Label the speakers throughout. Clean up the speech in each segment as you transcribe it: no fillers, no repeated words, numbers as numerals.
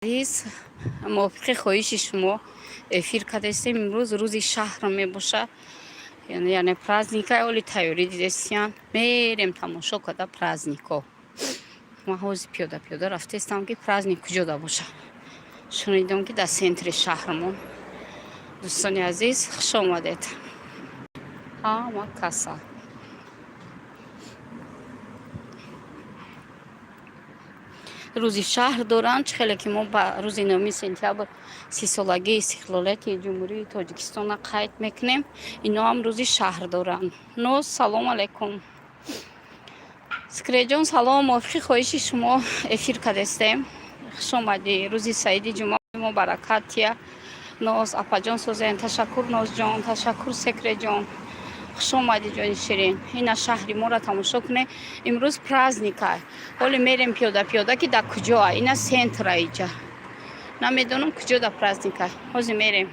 Speaker 1: Азиз, мувофиқи хоҳиши шумо эфир кардастем. Имрӯз рӯзи шаҳр мебошад, яъне праздника оли тайёрӣ дидестиян. Мерем тамошо карда празднико. Ман ҳозир пиёда пиёда рафтаистам, ки праздник куҷода бошад. Шунидам, ки дар центри шаҳрмон. Дӯстони азиз, хуш омадед ҳама каса. Рӯзи шаҳр доранд. Чӣ хеле ки мо ба рӯзи 9 сентябр 30-солагии истиқлолияти Ҷумҳурии Тоҷикистона қайд мекунем, ино ҳам рӯзи шаҳр доранд. Ноз, салом алайкум. Скреҷон, салом. Мувофиқи хоҳиши шумо эфир кардастем. Хуш омадӣ. Рӯзи саиди ҷумъа мо баракатия. Ноз апаҷон, созен. Ташаккур, Нозҷон, ташаккур, Секреҷон. Хуш омадӣ, ҷони ширин. Ина шаҳри моро тамошо кунед. Имрӯз праздника. Ҳоле мерем пиёда пиёда, ки дар куҷоа. Ина центра, иҷа намедонам, куҷо да праздника. Ҳозир мерем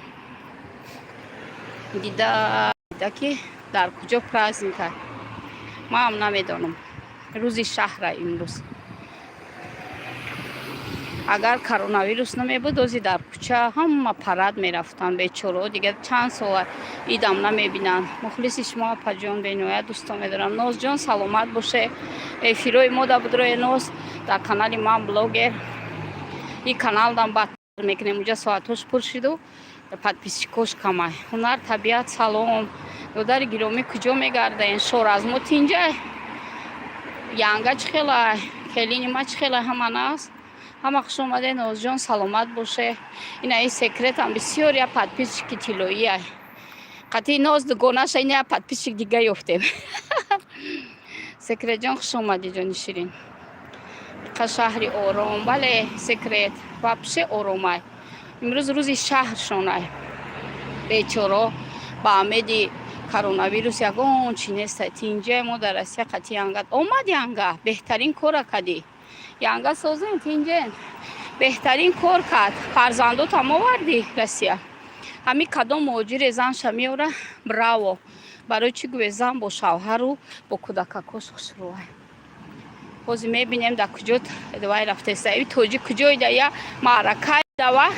Speaker 1: дида дида, ки дар куҷо праздника. Маам намедонам. Рӯзи шаҳра имрӯз. Агар коронавирус намебуд, ози дар кӯча ҳама парад мерафтанд. Бечорао дигар чанд сола идам намебинанд. Мухлиси шумо, апаҷон, бениҳоят дӯстон медорам. Нозҷон, саломат боше. Эфирҳои мо да будрои, Ноз, дар канали ман блогер. И каналдам бад мекунем, уҷа соатҳош пур шиду подписчикош камай. Ҳунар табиат, салом. Додари гиромӣ, куҷо мегарден? Шоразмо тинҷай? Янга чӣ хелай? Келини ма чӣ хелай? Ҳама наст? Ҳама хуш омадед. Нозҷон, саломат боше. Ина и секретам бисёр я подписчики тиллоия. Қатъи Ноз дугонаша ина я подписчик дига ёфтем. Секретҷон, хуш омадӣ, ҷони ширин. Қа шаҳри ором. Бале, Секрет, вообще оромай. Имрӯз рӯзи шаҳршонай. Бечоро ба амеди коронавирус ягон чӣ нестай. Тинҷае. Мо дар Россия қатъи янга омад. Янга беҳтарин кора кардӣ. Янга, созен, тинҷен? Беҳтарин кор кард, фарзандотам овардӣ Россия. Ҳами кадом муҳоҷире занша меора, браво! Барои чӣ гӯе, зан бо шавҳару бо кӯдакакош хушрӯай. Ҳозир мебинем, дар куҷо вай рафтеста. И тоҷик куҷои да я маъракаи дава.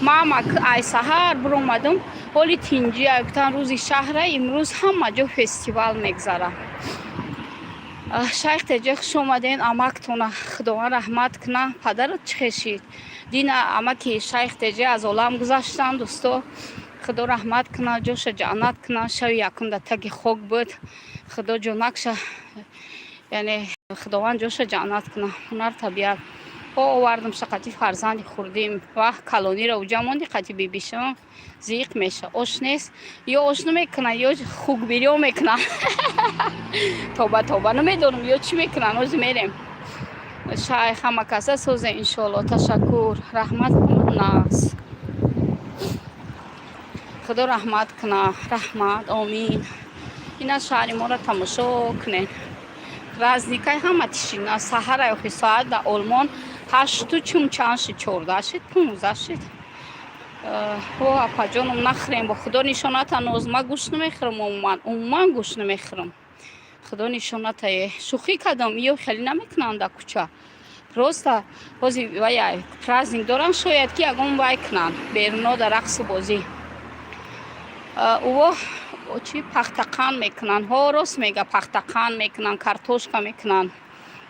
Speaker 1: Мама ай саҳар биромадам, ҳоли тинҷия. Гуфтан, рӯзи шаҳра имрӯз, ҳама ҷо фестивал мегзарад. Шайх Теҷа, хуш омаден. Амактона Худованд раҳмат куна. Падарат чӣ хешид? Дина амаки Шайх Теҷа аз олам гузаштанд. Дӯсто, Худо раҳмат куна, ҷоша ҷаннат куна. Шави якум дар таги хок буд. Худо ҷонакша, яъне Худованд ҷоша ҷаннат куна. Ҳунар табиат о овардам шақати фарзанди хурдим. Вах, калониро уҷа монди, қати бибишон зиқ меша. Ош нест, ё ош намекунад, ё хугбирё мекунад. Тоба, тоба, намедонам, ё чӣ мекунанд. Ҳозир мерем. Шайх, ҳама каса созе, иншоалло. Ташаккур, раҳмат. Нағз, Худо раҳмат куна. Раҳмат, омин. Ина шаҳри моро тамошо кунед. Праздникай, ҳама тишина. Саҳара охи соат дар Олмон 8-ту чум чанд шид, 14 шид, 15 шид. О, апаҷоном, нахӯрем, бо Худо нишоната. Ноз, ма гӯшт намехӯрам, умуман, умуман гӯшт намехӯрам. Худо нишонатае. Шӯхӣ кардам. Ё хеле намекунанд дар кӯча. Просто ҳозир вая праздник доранд, шояд ки ягон вай кунанд беруно дар рақсу бозӣ. Уво чӣ, пахтақанд мекунанд? Ҳо, рост мега, пахтақанд мекунанд, картошка мекунанд.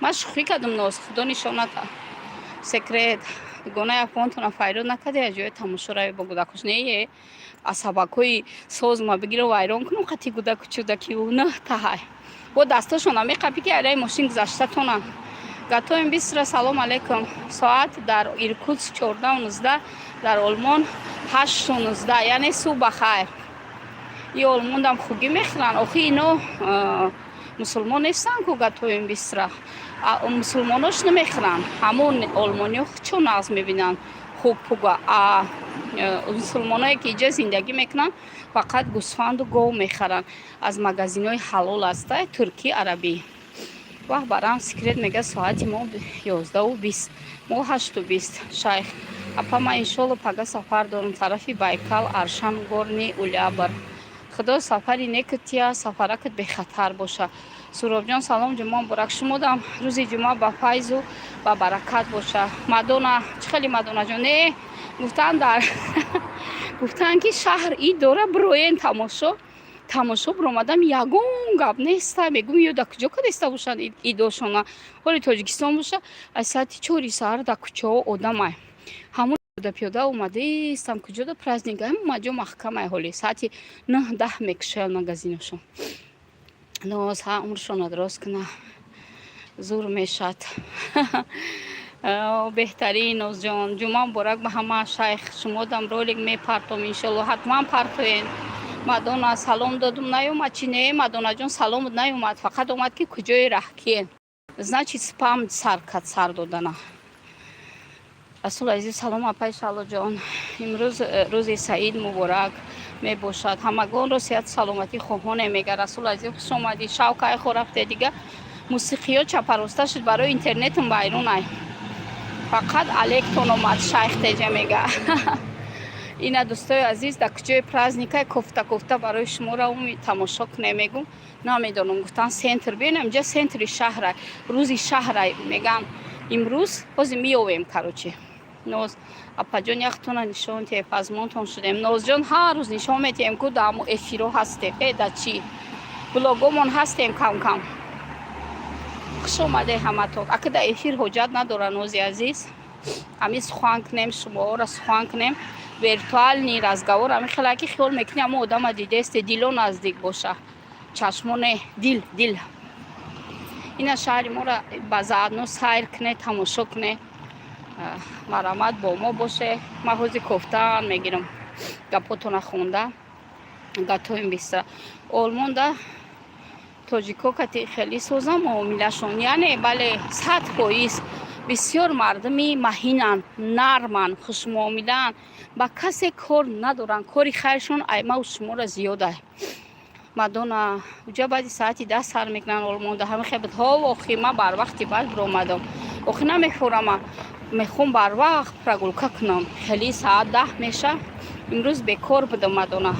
Speaker 1: Ман шӯхӣ кардам, Ноз, Худо нишоната. Секрет, дугонаи афғонтона файрод накарди? Аз ҷои тамошо рави бо гудакош. Не, асабакҳои созма бигиру вайрон кунам қати гудаку чудаки на таҳай. Бо дастошона меқапӣ, ки араи мошин гузашта тонам. Гатоем бистра, салом алейкум. Соат дар Иркутск 14:19, дар Олмон 8:19, яъне субҳ бахайр. И олмондам хугӣ мехӯранд. Охи ино мусулмон нестанд ку. Гатоем бистра, мусулмонош намехӯранд. Ҳамон олмониҳо чо нағз мебинанд хуг пуга. А мусулмоное ки иҷа зиндагӣ мекунанд, фақат гӯсфанду гов мехаранд аз магазинҳои ҳалол аста, туркӣ, арабӣ. Ваҳ, барам. Секрет мега, соати мо 11:20, мо 8:20. Шайх апа, ман иншолло пага сафар дорам тарафи Байкал, Аршан, Горни Улябр. Худо сафари некутия, сафаракат бехатар боша. Суробҷон, салом, ҷумъа муборак. Шумодам рӯзи ҷумъа ба файзу ба баракат боша. Мадона, чӣ хеле, Мадонаҷон? Не, гуфтан дар гуфтан, ки шаҳр ид дора, бироен тамошо. Тамошо биромадам, ягон гап неста. Мегӯм, ё да куҷо кадеста бошанд идошона? Ҳоли Тоҷикистон боша, аз соати 4-и саҳар дар кӯчаҳо одамай, ҳамон пиёда омадаистам. Куҷода праздник? Ҳама ҷо маҳкамай. Ҳоли соати 9, 10 мекушоянд магазиношон. Ноз ҳа, умршона дуроз куна, зур мешад. Беҳтарин, Нозҷон. Ҷумъа муборак ба ҳама. Шайх, шумодам ролик мепартом, иншолло, ҳатман партоен. Мадона, салом додум, наёмад чи? Не, Мадонаҷон, салом наёмад, фақат омад, ки куҷои раҳкиен. Значит, спам сар кад, сар додана. Расул азиз, салом, апай Шалоҷон. Имрӯз рӯзи саид муборак мебошад, ҳамагонро сиҳату саломатӣ хоҳоне, мега. Расул азиз, хуш омадӣ. Шавкай хо рафте, дига мусиқиё чапароста шуд, барои интернетум вайрунай. Фақат алектон омад, шайх теҷа мега. Ина, дӯстои азиз, дар куҷои праздникай, кофта кофта барои шуморо тамошо кунем, мегум. Намедонам, гуфтан центр биёнам, инҷа центри шаҳрай, рӯзи шаҳрай меган имрӯз. Ҳозир меёвем, короче. Ноз апаҷон, яхтона нишон тиҳем, пазмонтон шудем. Нозҷон, ҳар рӯз нишон метиҳем ку, дар эфиро ҳастем, да чӣ блогомон ҳастем кам кам. Хуш омаде ҳаматон. Ака, дар эфир ҳоҷат надора, Нози азиз, ҳамин сухан кунем, шуморо сухан кунем, виртуальный разговор. Ҳамин хеле ки хиёл мекунӣ, ҳамон одама дидесте, дило наздик боша, чашмоне, дил, дил. Ина шаҳри моро ба заодно сайр куне, тамошо куне. Марҳамат, бо мо боше. Ман ҳози кофтаан мегирам, гапотона хонда гатоим бистра. Олмонда тоҷико кати хеле созам муомилашон, яъне бале, 100%. Бисёр мардуми маҳинанд, нарманд, хушмуомилаанд, ба касе кор надоранд, кори хайршон аймаву шуморо зиёда. Мадона, уҷа баъди соати 10 сар мекунанд олмонда. Ҳами хеб ҳо. Охи, ман барвақти баъд биромадам, охи намехӯрама, мехом барвақт прогулка кунам. Хеле соат 10 меша. Имрӯз бекор будам. Мадона,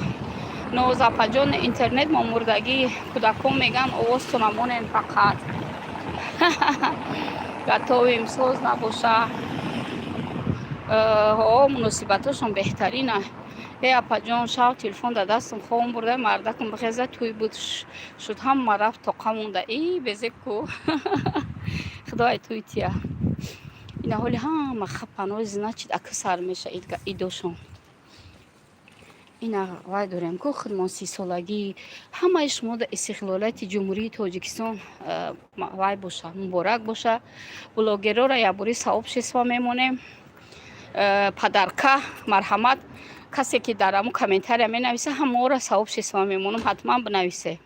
Speaker 1: нозапаҷон, интернет мо мурдагӣ, кӯдакон меган, овозтона монен, фақат готовим, соз набоша. Ҳо, муносибатошон беҳтарина. Э, апаҷон, шав телефон дар дастам хом бурда, мардакам бихеза, тӯй буд, шуд, ҳама рафт, тоқа монда. И безеб ку, худои тӯй тия. Ина ҳоли ҳама хапанои, значит, ака сар меша идошон. Ина вай дорем ку, худмон 30-солагӣ. Ҳамаи шумо дар истиқлолияти Ҷумҳурии Тоҷикистон вай боша, муборак боша. Блогерора якбори сообщество мемонем, подарка. Марҳамат, касе ки дар ҳамун комментария менависа, ҳамаора сообщество мемонам, ҳатман бинависе.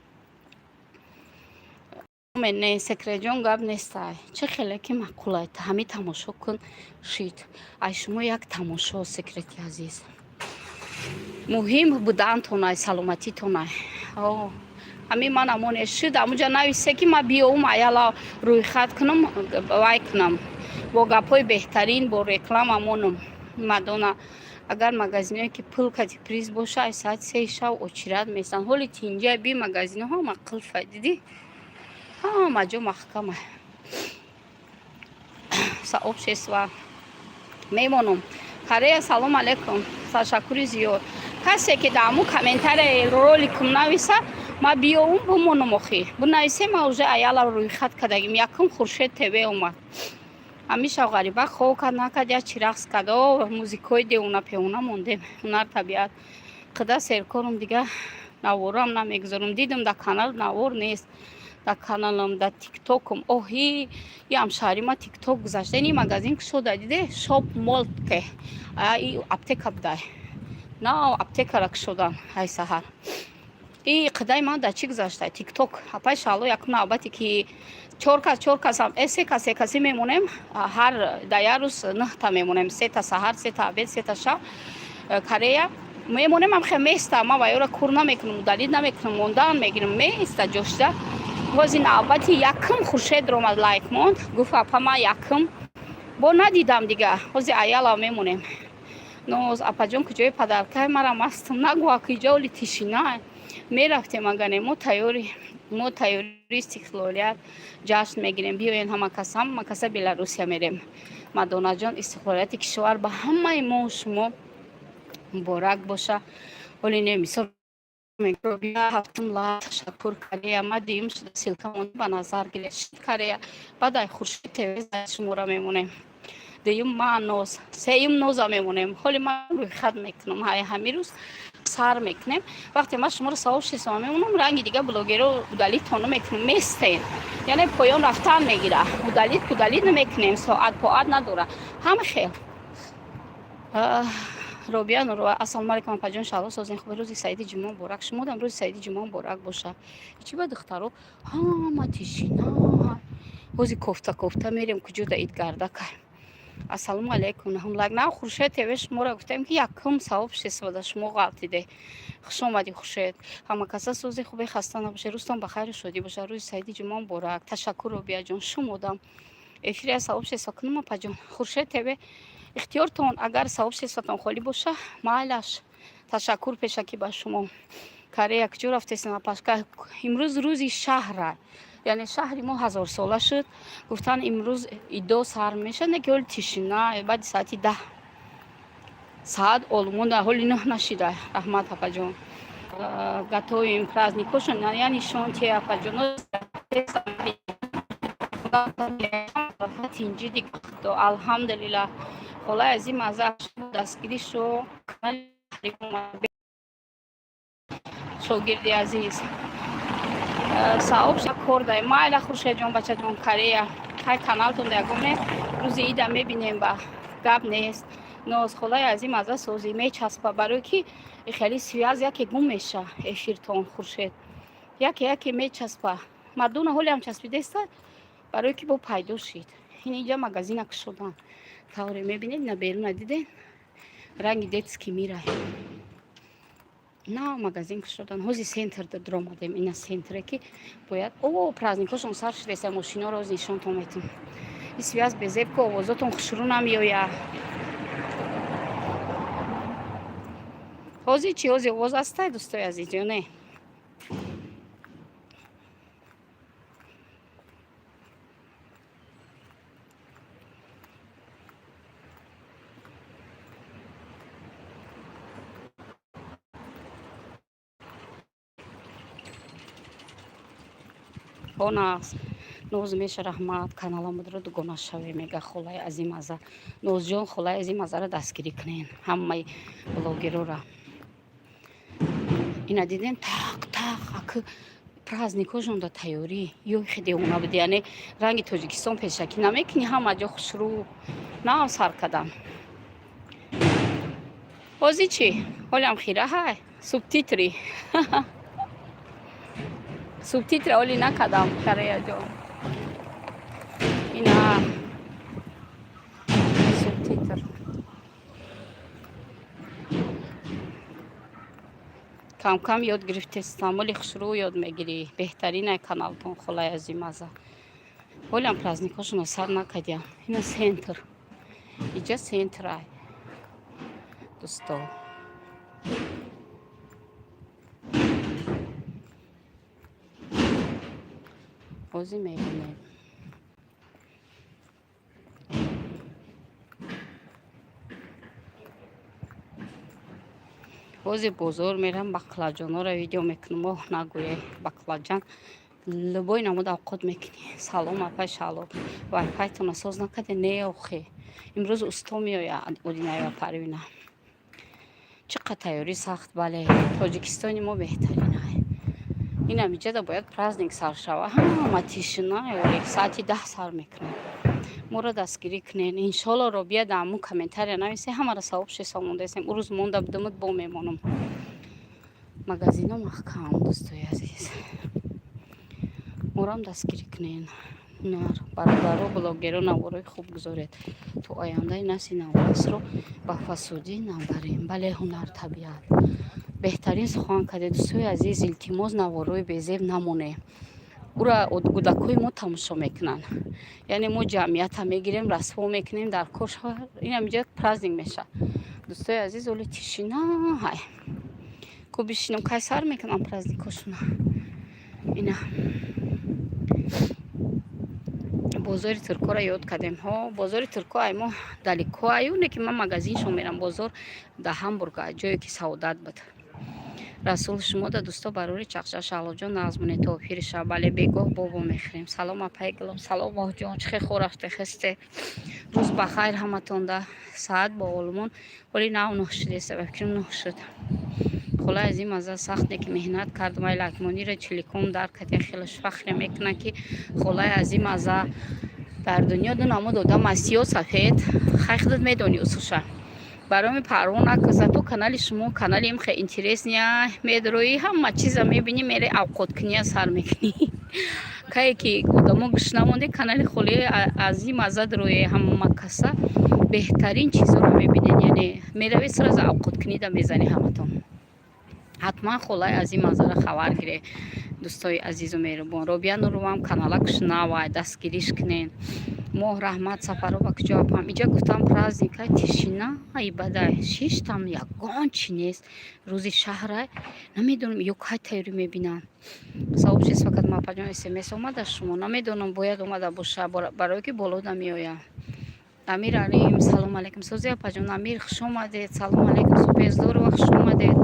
Speaker 1: Не, секретҷон, гап нестай, чӣ хеле ки маъқулай, ҳамин тамошо кун, шид. Ай шумо як тамошо, секрети азиз, муҳим будантонай, саломатитонай. Ҳамин ман амоне шуд, ҳамунҷа нависе, ки ман биёум, аяла рӯйхат кунам, вай кунам, бо гапҳои беҳтарин, бо реклама монум. Мадона, агар магазиное ки пул кати приз боша, ай соати 3-и шав очередь местанд. Ҳоли тинҷа би, магазино ҳама қулфай, дидӣ, ҳама ҷо маҳкама. Сообщество мемонум. Корея, салом алейкум, ташаккури зиёд. Касе ки дар ҳамун комментарияи роликум нависа, ма биёум, бимонум. Охи, бинависе, ма уже аяла рӯйхат кардагим. Якум Хуршед ТВ омад. Ҳамиша ғариба хов кард, накард, як чи рақс кард, о музикои девона певона мондем. Ҳунар, табиат қида серкорум, дига наворам намегузорам. Дидам, дар канал навор нест, дар каналам, дар тиктокум. Оҳи, ям шаҳри ма тикток гузашта. Ини магазин кушода, диде, шоп Молтке, и аптека будай, на аптекара кушодан ай саҳар. И қидаи ман дар чӣ гузашта? Тикток. Апай шаҳло, якум навбате ки чор кас, чор касам, се кас, се каси мемонем. Ҳар дар як рӯз нӯҳта мемонем: сета саҳар, сета обед, сета шаб. Корея мемонем, ам хе места. Ман ваёра кур намекунам, удалить намекунам, мондан мегирам, места ҷошта. Бози навбати якум Хуршед ромад, лайк монд, гуфт: «Апа, ман якум бо надидам дига». Ҳози аяла мемонем. Ноз апаҷон, куҷои подаркаи мара мастам? Нагӯ, акиҷа оли тишина. Мерафтем, агар не, мо тайёри, мо тайёри истиқлолият ҷашн мегирем. Биёен, ҳама кас, ҳама каса Беларусия мерем. Мадонаҷон, истиқлолияти кишвар ба ҳамаи мо шумо муборак боша. Ҳоли не, мисол, ҳафтум ла ташаккур. Корея, ма дуюм шуда, ссылка мон ба назар гиред. Корея, баъд ай Хуршид ТВ шуморо мемонем дуюм, ма Ноз сеюм, Ноза мемонем. Ҳоли ман рӯйхат мекунам, ҳай ҳамин рӯз сар мекунем. Вақте ман шуморо савол шисома мемонам, ранги дига блогеро удалить тону мекунем, местен, яъне поён рафтан мегира. Удалить пудалить намекунем, соат поат надора, ҳама хел. Робия Нурова, ассалому алайкум, апаҷон, шаҳло, созин, хуби? Рӯзи саиди ҷумъа муборак. Шумодам рӯзи саиди ҷумъа муборак боша. Чӣ ба духтаро, ҳама тишина. Ҳози кофта кофта мерем, куҷо да идгарда кай. Ассалому алайкум, наҳум лайк на. Хуршед ТВ, шуморо гуфтем, ки якум савоб шисвода шумо ғалтиде. Хуш омадӣ, Хуршед. Ҳама каса сӯзи хубе, хаста набошед, рӯзтон ба хайру шодӣ бошад. Рӯзи саиди ҷумъа муборак. Ташаккур, Робияҷон. Шумодам эфири савоб шисва кунум, апаҷон. Хуршед ТВ, ихтиёртон, агар савоб шисватон холӣ боша, майлаш. Ташаккур пешакӣ ба шумо. Корея, куҷо рафтесен, апашка? Имрӯз рӯзи шаҳра, яъне шаҳри мо ҳазорсола шуд. Гуфтан, имрӯз идо сар мешад, не ки ҳоли тишина, баъди соати 10 саат олмонда, ҳоли 9 нашида. Раҳмат, апаҷон. Готовим праздник ошон, яъне шонте, апаҷон, тинҷиди. Алҳамдулилла, холаи азим, аза дастгирӣ шо, шогирди азиз, савоб кор дай, майла. Хуршедҷон, бачаҷон, Корея, ҳай каналтон ягоне рӯзи ида мебинем, ба гап нест. Ноз, холаи азим, аза созӣ мечаспа, барои ки хеле связь яке гум меша эфиртон. Хуршед, яке яке мечаспа. Мардуна ҳолиам часпидеста, барои ки бо пайдо шид. Ин инҷа магазина кушодан, тавре мебинед, на беруна диден, ранги детский мирай на магазин кушодан. Ҳози центр даромадем, ина центре, ки бояд о праздник ҳошон сар шудеса. Мошиноро оз нишонтон метум. И связь безеб ку, овозотон хушрӯ намеоя. Ҳози чи, ҳози овоз ҳастай, дӯстои азиз, ё не? Ҳонас ноз меша, раҳмат. Каналамудро дугона шаве, мега холаи азим аза. Нозҷон, холаи азим азаро дастгирӣ кунен, ҳамаи блогерора. Ина дидем, тақ тақ, аки праздник ҳошонда тайёрӣ ё хе девона буди, яъне ранги Тоҷикистон пешакӣ намекунӣ, ҳама ҷо хушрӯ нав сар кардам. Ҳози чӣ, ҳолиам хира ҳай. Субтитри оли накардам, Караяҷон. Ина субтитр камкам ёд гирифтестам, оли хушрӯ ёд мегирӣ. Беҳтаринай каналтон, холаи азимаза. Ҳолиам праздник ҳошонро сар накардиям. Ина центр, иҷа центрай, дӯсто. Ҳозир мебинем. Ҳозир бозор мерам, баклаҷонҳоро видео мекунам. Оҳ, нагӯе, баклаҷан любой намуд авқот мекунӣ. Салом, апай Шаҳло, вайфайтона соз накарде? Не, охе, имрӯз усто меояд. Одинаева Парвина, чӣ қад тайёрӣ сахт. Бале, Тоҷикистони мо беҳтаринай. Инам иҷада бояд праздник сар шава, ҳама тишина. Соати 10 сар мекунем. Моро дастгирӣ кунен, иншолло. Робия, дааму комментария нависе, ҳамаро савоб шеса мондаесем. Ӯ рӯз монда будамуд, бо мемонам. Магазино маҳкам, дӯстои азиз, морам дастгирӣ кунен. Ҳунар, бародаро, блогеро, наворои хуб гузоред, то ояндаи насли наврасро ба фасудӣ набарем. Бале, ҳунар, табиат, беҳтарин сухан кардед. Дӯстои азиз, илтимос, наворои безеб намонем. Ура кӯдакҳои мо тамошо мекунанд, яъне мо ҷамъията мегирем, расво мекунем дар кор. Инам инҷа праздник мешавад, дӯстои азиз. Оли тишина ҳай. Ку бишинам, кай сар мекунам праздникошуна. Ина бозори туркоро ёд кардем. Ҳо, бозори турко ай мо далеко аю, не ки ман магазиншон мерам. Бозор да Ҳамбург, ҷое ки Саодат буд. Расул, шумо да дӯсто барори чақчақ. Шаҳлоҷон, нағзмоне то охири шаб. Бале, бегоҳ бобо мехӯрем. Салом, апаи гулом. Салом, моҳҷон, чӣ хел рафте, хесте? Рӯз ба хайр ҳаматонда. Саат бо олмон ҳоли нав 9 шудеста, ба фикрам 9 шуд. Хола, аз ин маза сахт не ки меҳнат кардам, ай лакмонира чиликом дар кад, як хелаш фахре мекунад, ки холаи аз ин маза дар дунё ду намуд одам аст: сиёҳ, сафед. Хай, худат медонӣ усуша. Барои парво накун, зато канали шумо канали им хе интересный, медроӣ, ҳама чиза мебинӣ, мере авқоткуния сар мекунӣ. Кае ки одамо гӯш намонде, канали холии азим маза дроe, ҳама каса беҳтарин чизоро мебинед, яъне меравед, сразу авқоткунида мезанӣ. Ҳаматон ҳатман холаи азим мазара хабар гире, дӯстои азизу меҳрубон. Робия Нуровам каналакш навай, дастгириш кунен. Моҳ раҳмат. Сафарова куҷо, апам? Иҷа гуфтам, праздника, тишина ибадай, шиштам, ягон чи нест. Рӯзи шаҳрай, намедонам, ё кай тайёрӣ мебинам. Сообщество кадм, апаҷон, смс омада шумо, намедонам, бояд омада боша, барое ки болода меоям. Амир Алим, салом алейкум. Сози, апаҷон. Амир, хуш омадед, салом алейкум. Суперздорова, хуш омадед.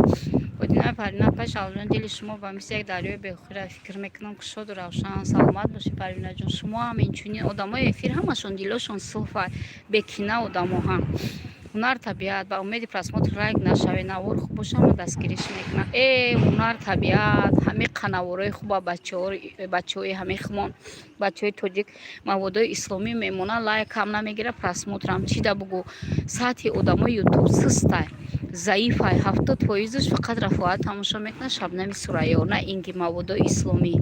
Speaker 1: Одина Парвина апа, Шаҳлоҷон, дили шумо ба мисли як дарёи беохира, фикр мекунам, кушоду равшан, саломат бошед. Парвинаҷон, шумо ҳам инчунин. Одамои эфир ҳамашон дилошон суфа, бекина одамо ҳам. Ҳунар табиат, ба умеди просмотр лайк нашавед. Навор хуб боша, ма дастгириш мекунам. Э, ҳунар табиат, ҳамин қанаворои хуба, бачаҳои ҳамин хумон, бачаҳои тоҷик маводои исломӣ мемонанд, лайк ҳам намегирад, просмотрам. Чӣ да бугӯ, сатҳи одамои Ютуб сустай, заифай. 70 фоизаш фақат Рафоат тамошо мекунад, Шабнами Сурайё, на ин ки маводои исломӣ.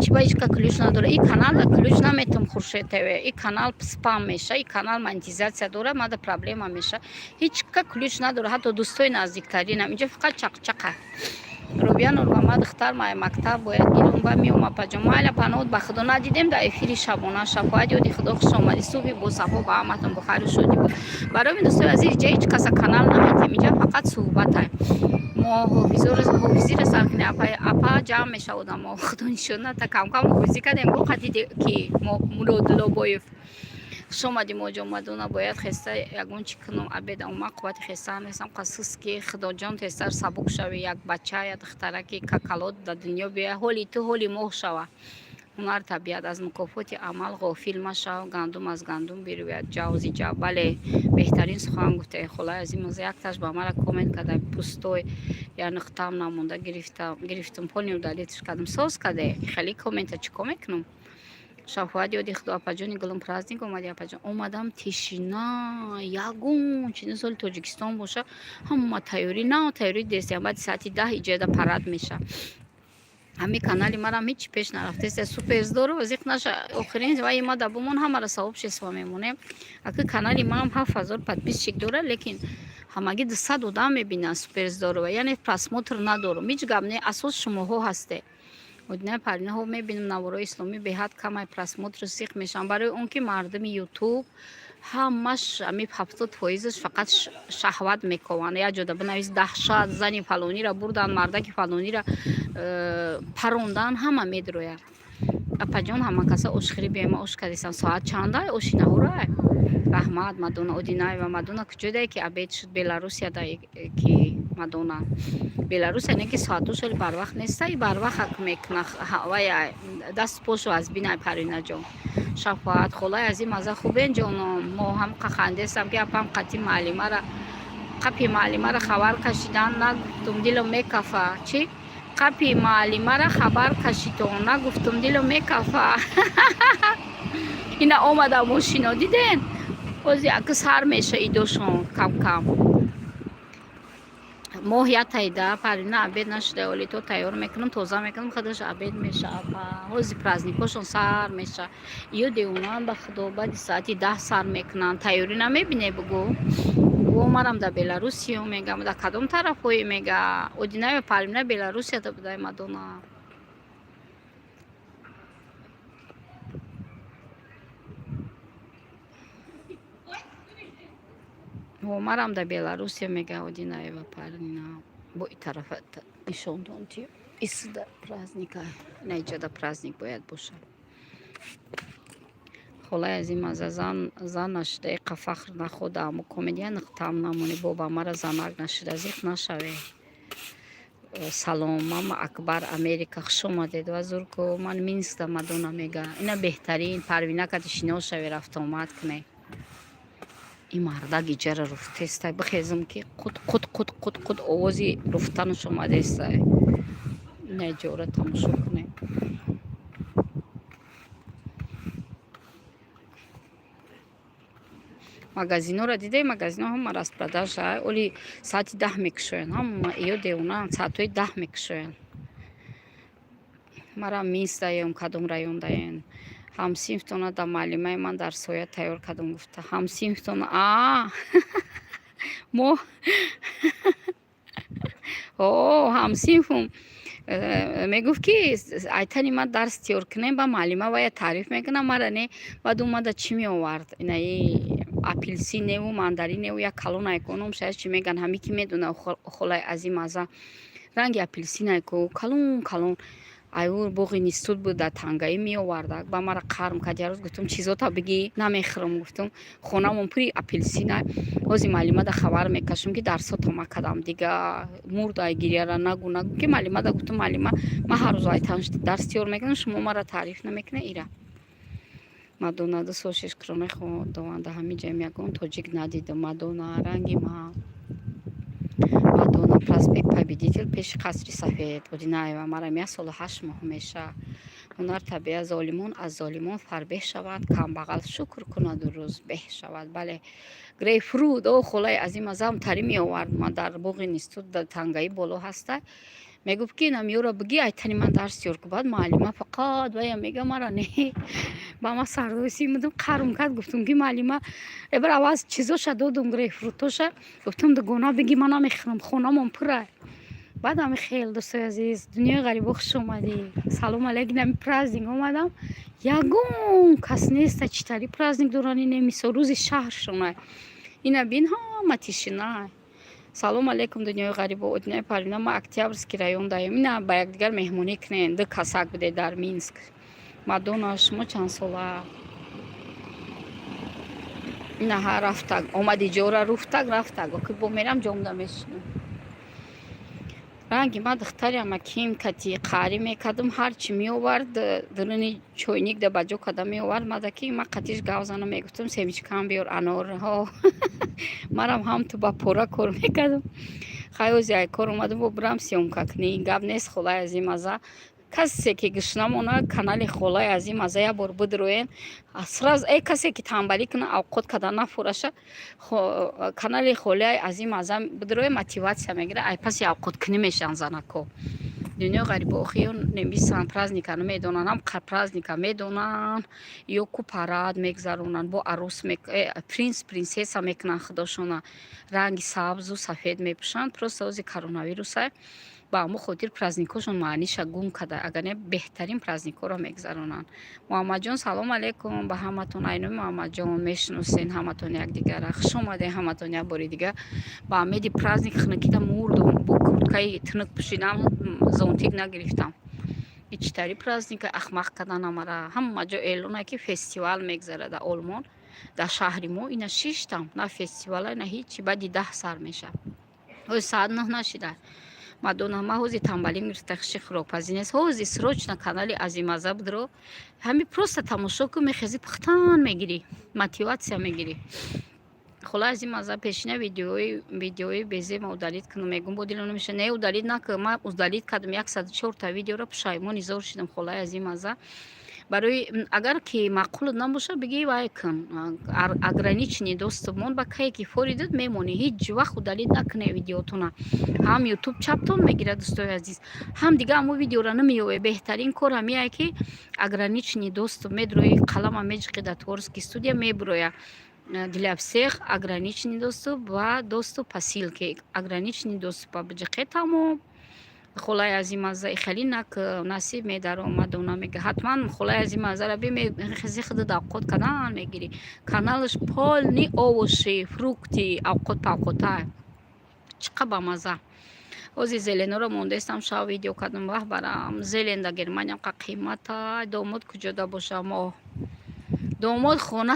Speaker 1: Чӣ ба ҳечка ключ надора и канал, ключ наметум. Хуршед ТВ, и канал спам меша, и канал монетизатсия дора, мада проблема меша. Ҳечка ключ надора, ҳатто дӯстои наздиктаринам. Инҷо фақат чақчақа. Робия Нурва, ма духтар май мактаб бояд гирум ба меом, апаҷон. Майла, паноҳ ба Худо, надидем дар эфири шабона. Шафоат, ёди Худо, хуш омадӣ. Субҳи босафо ба ҳаматон, бохайру шодӣ буд. Барои мин, дӯстои азиз, иҷа ҳеҷ каса канал наметем, инҷа фақат суҳбатай. Мо ҳофизиро сар кунем, апа, ҷамъ меша одамо. Худо нишон ната, камкам ҳофизӣ кардем, бо қадиде ки Муродуллобоев. Хуш омадӣ, моҷон. Мадона, бояд хеста ягон чӣ кунам, обеда омад, қуввати хестан нестам. Қасус ки Худоҷон, тезтар сабук шави, як бача, як духтараки какалот дар дунё биёя, ҳоли ту ҳоли моҳ шава. Ҳунар табиат, аз мукофоти амал ғофил машав, гандум аз гандум бирӯяд, ҷавзи ҷав. Бале, беҳтарин сухан гуфтаи, холаи азимоза. Якташ ба мара коммент карда, пустой, я нуқтаам намонда, гирифтам, полный удалитьш кардам. Соз каде, хеле коммента чӣ кор мекунам? Шафоат, ёди Худо, апаҷони гулум. Праздник омади, апаҷон. Омадам, тишина, ягон чизи. Соли Тоҷикистон боша, ҳама тайёрӣ на тайёрӣ дестиям. Баъди саати 10 иҷода парад меша. Ҳамин канали марам ҳеҷ пеш нарафтест. Супер здорово, зиқ наша, охирин ваи ма да бумон, ҳамаро сообщество мемонем. Аки канали маам 7000 подписчик дорад, лекин ҳамагӣ 200 одам мебинанд. Супер здорово, яъне просмотр надорум. Ҳеҷ гап не, асос шумоҳо ҳасте. Одинаи Паринаҳо, мебинам, наворои исломӣ беҳад камай, просмотр сиқ мешаванд, барои он ки мардуми Ютуб ҳамаш ами 70 фоизаш фақат шаҳват мекованд. Як ҷода бинавис: даҳшат, зани фалонира бурданд, мардаки фалонира парондан, ҳама медрояд. Апаҷон, ҳама каса ошхӯрӣ биема, ош кардисам. Соат чанда оши наҳорай? Раҳмат, Мадона Одинаева. Мадона, куҷодае ки обед шуд? Беларусияда ки Мадона, Беларусия не ки соату шоли барвақт неста, и барвақт мекуна. Вай даст пошу аз бинай. Паринаҷон, шафоат, холаи азим, аза хубен, ҷоном. Мо ҳам қахандестам ки апам қати муаллимара, қапи муаллимара хабар кашидан, нагуфтум, дилам мекафа. Чӣ қапи муаллимара хабар кашитон, нагуфтум, дилам мекафа. Ина омада мошино, диден, бози ака сар меша идошон кам-кам. Моҳ ятайда. Парина, обед нашуда, оли то тайёр мекунам, тоза мекунам, худаш обед меша. Ҳози праздникошон сар меша. Ё девонаам, ба Худо, баъди саати 10 сар мекунанд тайёрӣ. Намебине, бугӯ. Бугӯ, марам дар Беларусиё мегам, дар кадом тарафҳое мега? Одинаева Парина Беларусияда будай, Мадона. Марам дар Беларусия мега Одинаева Парина. Бо и тарафа нишон донти. Исда праздника, ина иҷода праздник бояд бошад. Холаи азим, аза зан нашуда иқа фахр находа, аммо комедия нуқтаам намонӣ. Боба, мара занак нашуда, зиқ нашаве. Салом, мама Акбар, Америка хуш омадед. Ва зурку ман Минскда. Мадона мега, ина беҳтарин Парвина кати шинос шаве, рафтуомад куне. Ин мардак иҷара руфтестай, бихезм, ки қут қут қут қут қут овози руфтанаш омадестай. Ина иҷора тамошо кунем. Магазинҳоро дидаи? Магазинҳо ҳама распродажа. Оли соати 10 мекушоянд. Ҳама ё девона соатҳои 10 мекушоянд. Мара Минск даем, кадом район даен? Ҳамсинфтона да муаллимаи ман дар соя тайёр кардам, гуфта. Ҳамсинфтона а мо о ҳамсинфум мегуфт, ки айтани ман дарс тиёр кунем, ба муаллима вая таъриф мекунам, мара не. Баъд омада чӣ меовард? Инаи апелсин неву мандарин неву як калон айконом шаяд, чӣ меган, ҳами ки медона, холаи азим, аза ранги апелсин айко, калон калон, аю боғи институт буд, дар тангаӣ меовардак. Ба мара қарм кард. Як рӯз гуфтум, чизота бигӣ, намехӯрам. Гуфтум, хонамон пури апелсина. Ҳози муаллимада хабар мекашам, ки дарсото макадам. Дига мурд ай гирьяра. Нагу, нагу, ки муаллимада гуфтум: муаллима, ман ҳар рӯз айтан дарс тиёр мекунам, шумо мара таъриф намекунед. Ира Мадона ду сол шиш кронаи худованда, ҳамин ҷаем ягон тоҷик надидам. Мадона, ранги ма. Мадона, проспект Победитель, пеши Қасри Сафед. Одинаева, марам 1 солу 8 моҳ меша. Ҳунар, табиат. Золимон аз золимон фарбеҳ шаванд, камбағал шукр кунаду рӯз беҳ шавад. Бале, грейпфрут. О, холаи азим, азам тарӣ меовард. Ман дар боғи институт дар тангаӣ боло ҳаста. Мегуфт, ки намёра бигӣ, айтани ман дарс тиёр ку. Баъд муаллима фақат вая мега, мара не. Ба ма сардоси мудум, қарм кард. Гуфтум, ки муаллима, эбар аваз чизоша додум, грейпфрутоша. Гуфтум, дугона бигӣ, ман намехӯрам, хонамон пура. Баъд ами хел. Дӯстои азиз, дунёи ғарибо, хуш омадӣ. Салом алейкум. Нами праздник омадам, ягон кас неста. Чӣ тари праздник дорани? Немисо рӯзи шаҳршона. Ина бин, ҳама тишина. Салом алейкум, дунёи ғарибо. Одинаи Парвина, ма Октябрьский район даем. Ина ба якдигар меҳмонӣ кунен, ду касак буде дар Минск. Мадона, шумо чанд сола? Ина ҳа рафтаг омади, ҷора руфтаг рафтаг. Оки бо мерам, ҷомда мешинам. Ранги ма духтари амаким кати қарӣ мекардам, ҳарчи меовард, дуруни чойник да ба ҷо карда меовард. Мада ки ма қатиш гав занам, мегуфтам, семечкам биёр, анорҳо. Марам ҳам ту ба пора кор мекардам. Хай, ози ай кор омадам, бо бурам съёмка кунӣ. Гап нест, холаи азим, аза касе ки гушна мона, канали холаи азим аза як бор бидроен сразу. Э, касе ки тамбалӣ куна, авқот када нафураша, канали холаи азим аза бидроe, мотивация мегира, ай паси авқоткунӣ мешаванд занако. Дунёи ғарибо, охи ё немисанд, праздника намедонанд, ҳам праздника медонанд, ё ку парад мегзаронанд, бо арӯс, принц, принсесса мекунанд худошона, ранги сабзу сафед мепӯшанд. Просто ози коронавируса, ба ҳамон хотир праздникҳошон маъниша гум карда, агар не, беҳтарин праздникҳоро мегзаронанд. Муҳаммадҷон, салом алейкум ба ҳаматон. Айнои Муҳаммадҷон мешиносен ҳаматон якдигара. Хуш омадем ҳаматон як бори дигар. Ба умеди праздник хунукида мурдум, бо курткаи тунук пӯшидам, зонтик нагирифтам. Ичитари праздника ахмақ кардан амара. Ҳама ҷо эълоне, ки фестивал мегзарад дар Олмон, дар шаҳри мо ина шиштам, на фестивала, на ҳичи. Баъди 10 сар мешавад, ҳози соат 9 нашида. Мадона, ма ҳози тамбалӣ гирифта, хиши хӯрокпазӣ нест. Ҳози срочно канали Азимаза будро, ҳами просто тамошо кун, мехези, пухтан мегирӣ, мотивация мегирӣ. Хола Азимаза, пешина видеои безема удалить кунам, мегум, бо дилам намеша. Не, удалить накун. Ман удалить кардам 104-та видеоро, пушаймони зор шидам. Холаи Азимаза, барои агар ки маъқулат набошад, бигӣ, вай кун, ограниченный доступ мон. Ба кае ки форидад, мемонӣ. Ҳеҷ вақт удалить накунед видеотона. Ҳам Ютуб чаптон мегирад, дӯстои азиз, ҳам дига ҳамо видеора намеёвед. Беҳтарин кор ҳамияе, ки ограниченный доступ медрои, қалама меҷиқи, дар творческий студия мебуроя для всех ограниченный доступ ва доступ по ссылке. Ограниченный доступ биҷиқе, тамом. Холаи Азимаза, хеле нак насиб медаромадона, мега, ҳатман холаи Азимазара бимехези, худат авқот кардан мегирӣ. Каналаш полный овощи, фрукты, авқот павқота, чӣ қа бамаза. Ҳозир зеленоро мондаистам, шав видео кардам. Ваҳ, барам, зелень да Германиям қа қимата. Домод куҷода боша? Моҳ домод хона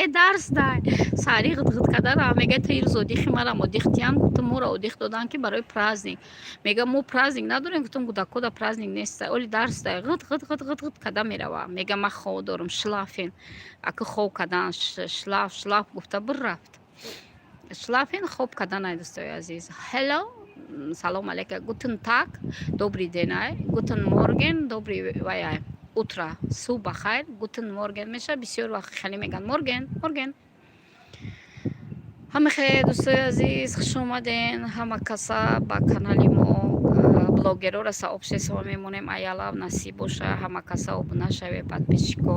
Speaker 1: э дарс дай сари ғидғид кардара. Мега, ту ирӯз одихи марам одихтиям. Гуфтам, моро одих доданд, ки барои праздник. Мега, мо праздник надорем. Гуфтам, кӯдакода праздник неста, оли дарс дай. Ғид ғид ғид ғид ғид када мерава. Мега, ман хов дорам, schlafen, аку хов кадан, schlaf, schlaf гуфта бир рафт. Schlafen, хоб кардан ай, дӯстои азиз. Hello, салом алейка, guten Tag, добрый день ай, guten Morgen, добрый вай ай, утро, субҳ бахайр, guten Morgen меша. Бисёр вақт хеле мегӯянд Morgen, Morgen. Ҳама хел, дӯстои азиз, хуш омаден ҳама каса ба канали мо. Блогерора сообщество мемонем. Аялав насиб боша, ҳама каса обуна шаве, подписчико.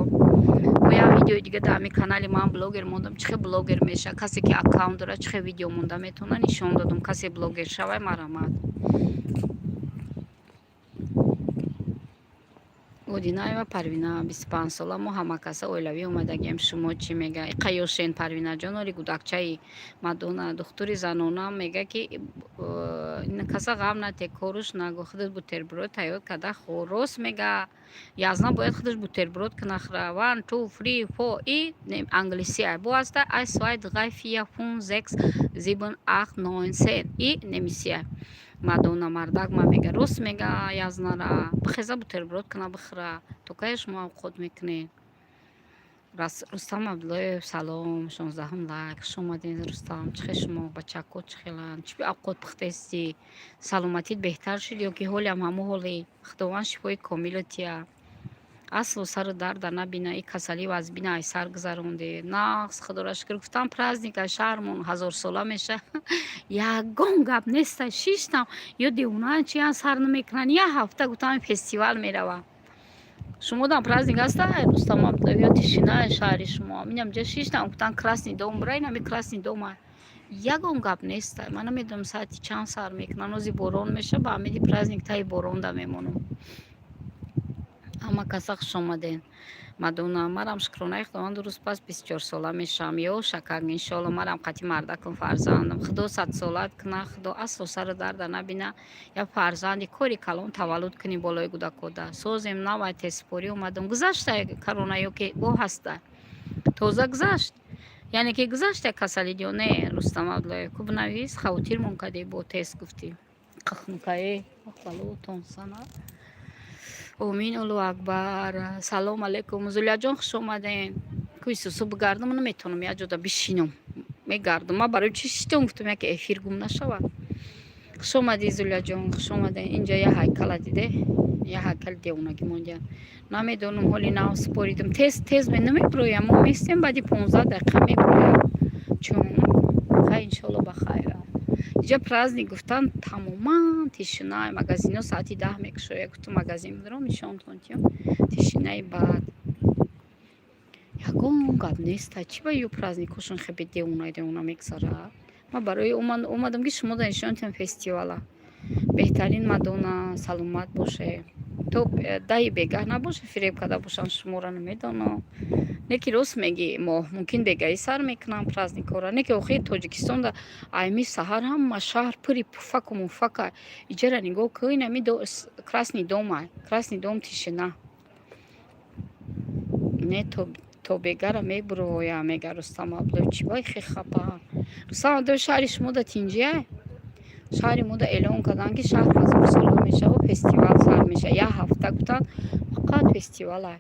Speaker 1: Бо як видеои дига дар ҳамин канали ман блогер мондам. Чӣ хел блогер меша, касе ки аккаунт дорад, чӣ хел видео монда метавона, нишон додам. Касе блогер шавай, марҳамат. Одинаева Парвина, 25 сола. Мо ҳамакаса оилавӣ омадагием. Шумо чӣ мега? Қаёшен, Парвинаҷон, оли гудакчаи Мадона. Духтури занона мега, ки каса ғам нате, коруш нагу, худат бутерброд тайёр карда хӯр. Рост мега, язна бояд худаш бутерброд кунахра. One, two, three, four и англиси ай бо аста: eins, zwei, drei, vier, fünf, sechs, sieben, acht, neun, zehn и немисия. Мадона мардак ма мега, рост мега, язнара бихеза, бутерброд куна, бихӯра. То кае шумо авқот мекунед? Рустам Абдуллоев, салом, 16-ум лайк. Хуш омадед, Рустам. Чӣ хел шумо, бачако чӣ хеланд? Чӣ авқот пухтаистӣ? Саломатит беҳтар шуд ё ки ҳолиам ҳамун ҳоле? Худованд шифои комило тия, асло сару дарда набина. И касалӣ вазбина ай сар гузаронде, нағз, худоро шукр. Гуфтам, праздник ай, шаҳрмон ҳазорсола меша, ягон гап неста. Шиштам, ё девонаан, чиян, сар намекунанд як ҳафта. Гуфтам, фестивал мерава. Шумодам праздник аста, Рустам Абдуллоев, ё тишина шаҳри шумо? Минам ҷа шиштам, гуфтам, Красный дом бура, инами Красный дом а ягон гап неста. Ман намедонам, соати чанд сар мекунанд. Ози борон меша, ба амиди праздник таи боронда мемонам. Ҳама каса хуш омаден. Мадона, марам шукронаи Худованд, рӯз пас 24 сола мешавам. Ё шакак, иншоалло, марам қати мардакам, фарзандам. Худо садсолат куна, Худо асло сару дарда набина. Як фарзанди кори калон таваллуд кунӣ болои гудакода. Созем навай тестпорӣ омадам. Гузашта корона ё ки бо ҳаста? Тоза гузашт, яъне ки гузашта касалӣ ё не? Рустам Абдуллоев, ку бинавис, хавотирмон кардӣ бо тест гуфтӣ. Қахнукае балотон сана. Омин, Аллоҳу акбар. Салом алейкум, Зулияҷон, хуш омаден. Ку исусу бигардам, наметавонам як ҷода бишинам, мегардам. Ман барои чӣ шитом? Гуфтам, яке эфир гум нашавад. Хуш омадӣ, Зулияҷон, хуш омаден. Инҷа як ҳайкала диде, як ҳайкали девонагӣ мондиям. Намедонам, ҳоли нав споридам. Тез тез намебироям, мо местем, баъди 15 дақиқа мебироям, чун хай, иншоалло, ба хайр. Иҷа праздник гуфтан, тамоман тишина. Магазино соати 10 мекушояд. Гуфтам, магазин бидорам, нишонтон тиём. Тишинаи бад, ягон гап неста. Чӣ ба ю праздникҳошон хеле девона девона мегузарад? Ман барои омадам, ки шумо да нишон тиҳам фестивала. Беҳтарин, Мадона, саломат боше. То даҳи бегаҳ набоша, фиреб карда бошанд шуморо, намедонам. Не ки рост мегӣ, моҳ мумкин бегаҳӣ сар мекунанд праздникҳоро. Не ки охири Тоҷикистонда айми саҳар ҳама шаҳр пури пуфаку муфака. Иҷара нигоҳ кун, инами Красный дом ай, Красный дом тишина. Не, то бегара мебуроя, мега Рустам Абдуллоев. Чӣ бай хе хапа? Рустам Абдуллоев, шаҳри шумо да тинҷиай? Шаҳри мо да эълон карданд, ки шаҳр ҳазорсола мешава, фестивал сар меша. Як ҳафта гуфтанд, фақат фестивалай.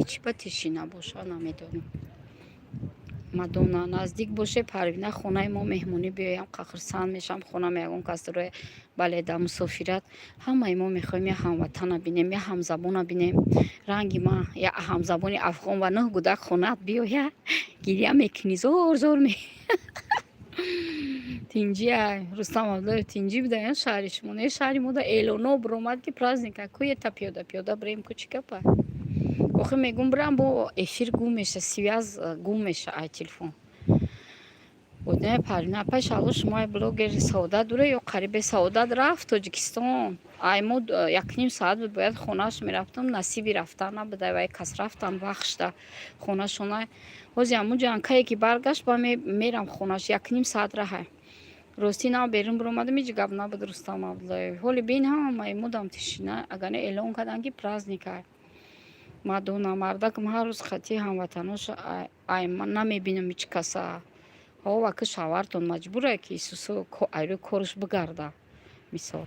Speaker 1: Чӣ ба тишина боша, намедонам. Мадона, наздик боше, Парвина, хонаи мо меҳмонӣ биёям, қахрсанд мешавам. Хонам ягон кас дора, бале, дар мусофират. Ҳамаи мо мехоҳем як ҳамватана бинем, як ҳамзабона бинем. Ранги ма як ҳамзабони афғон ва нӯҳ гудак хонаат биёя, гиря мекунӣ, зор зор. Тинҷиай, Рустам Абдуллоев, тинҷӣ буда шаҳри шумо? Не, шаҳри мо да эълоно биромад, ки праздника. Куета пиёда пиёда бирем ку, чӣ гапа? Охир мегум, бирам, бо эфир гум меша, связь гум меша ай телефон. Однаи Парвина апай, шаҳло, шумо блогери Саодат дура ё қарибе? Саодат рафт Тоҷикистон. Ай мо якним соат буд, бояд хонааш мерафтам, насиби рафтан набуда. Вай кас рафтан вахшта хонашона. Ҳози ҳамун ҷанкае ки баргашт, ба мерам хонаш, якним соат раҳай. Ростӣ, нав берун биромадам, ҳеҷ гап набуд. Рустам Абдуллоев, ҳоли бин, ҳамаи мудам тишина. Агар не, эълон карданд, ки праздника. Мадона, мардакам ҳар рӯз хати ҳамватанош, ай ман намебинам ҳеҷ каса. Ҳова ки шавҳартон маҷбуре, ки Исусу айрӯи кораш бигарда. Мисол,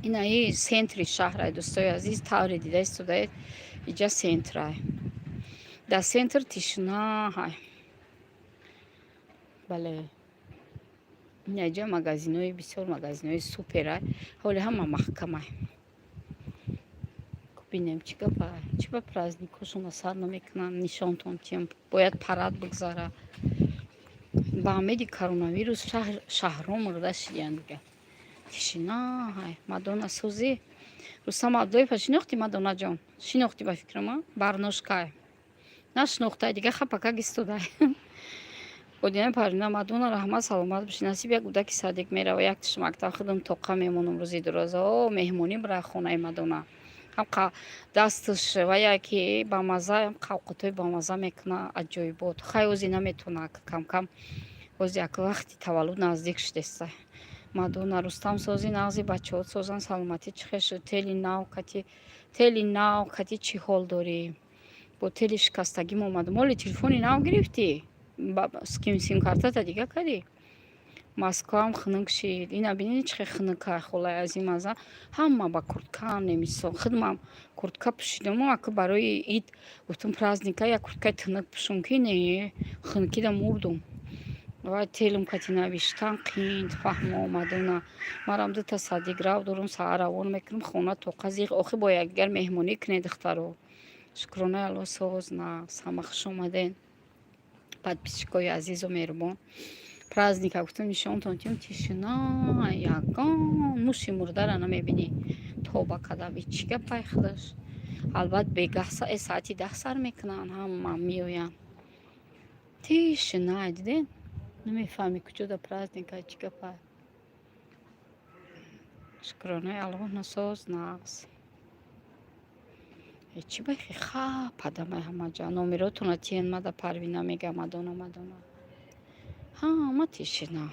Speaker 1: инаи центри шаҳрай, дӯстои азиз, тавре дида истодаед, иҷа центрай. Дар центр тишина ҳай. Бале, инаҷа магазинои бисёр, магазинои суперай, ҳоли ҳама маҳкамай. Бинем, чӣ гапа, чӣ ба праздникҳошона сар намекунанд, нишонтон тиям. Бояд парад бигзара. Ба умеди коронавирус шаҳрҳо мурда шидиянд дига. Тишина ҳай. Мадона, сӯзӣ? Рустам Абдуллоева шинохтӣ, Мадонаҷон? Шинохтӣ, ба фикрама, барношкай нашинохтай дига, хапакак истодай. Одинаи Парвина, Мадона, раҳмат, саломат бошӣ. Насиб, як кӯдаки садик мерава, якташ мактаб, худам тоқа мемонам рӯзи дуроза. О, меҳмонӣ бира хонаи Мадона. Ҳам дасташ вая ки бамаза, қавқутҳои бамаза мекуна, аҷоибот. Хай, ози наметавона, камкам ози як вақти таваллуд наздик шудеста. Мадона, Рустам сози, нағзи, бачаҳот созан, саломатӣ чӣ хел шуд? Тели нав кати, тели нав кати чӣ ҳол дорӣ? Бо тели шикастагим омадам. Оли телефони нав гирифтӣ? Симкартата дига кардӣ? Москваам хунук шид. Ина бинед, чӣ хел хунука, холаи азим. Аза ҳама ба куртка немисол. Худмам куртка пӯшидаму ака барои ид гуфтам, праздника як курткаи тунук пӯшум, ки не, хунукида мурдум. Вай телум кати навиштан қинд. Фаҳмо, Мадона, марам дута садик рав дорум, саҳар равон мекунам, хона тоқа зиқ. Охи бо якдигар меҳмонӣ кунед, духтаро. Шукронаи Алло, соз, нағз. Ҳама хуш омаден, подписчикои азизу меҳрубон. Праздника гуфтам нишонтон тиём. Тишина, ягон муши мурдара намебинӣ. Тоба кадаби, чӣ гапай худаш? Албат, бегаҳ соати 10 сар мекунанд, ҳама меоянд. Тишина, диден, намефаҳмӣ куҷода праздника, чӣ гапай. Шукронаи Аллоҳ, насоз, нағз. Чӣ бахи хападамай ҳамаҷа. Номеротона тиен мада, Парвина мега. Мадона, Мадона, ҳама тишина.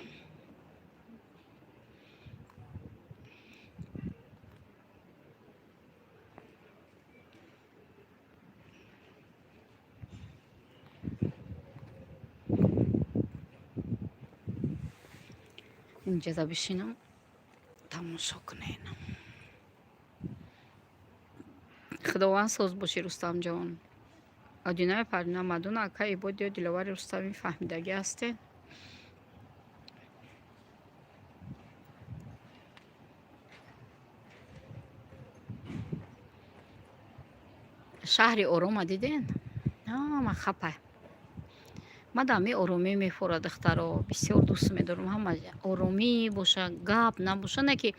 Speaker 1: Инҷада бишинам, тамошо кунен. Худованд соз бошӣ, Рустамҷон. Одинаи Парвина, Мадона, ака Ибод ё Диловари Рустами фаҳмидагӣ ҳастед. Шаҳри орома диден, ҳама хапай. Мада ҳами оромӣ мефорад, духтаро, бисёр дӯст медорам. Ҳама оромӣ боша, гап набоша, не ки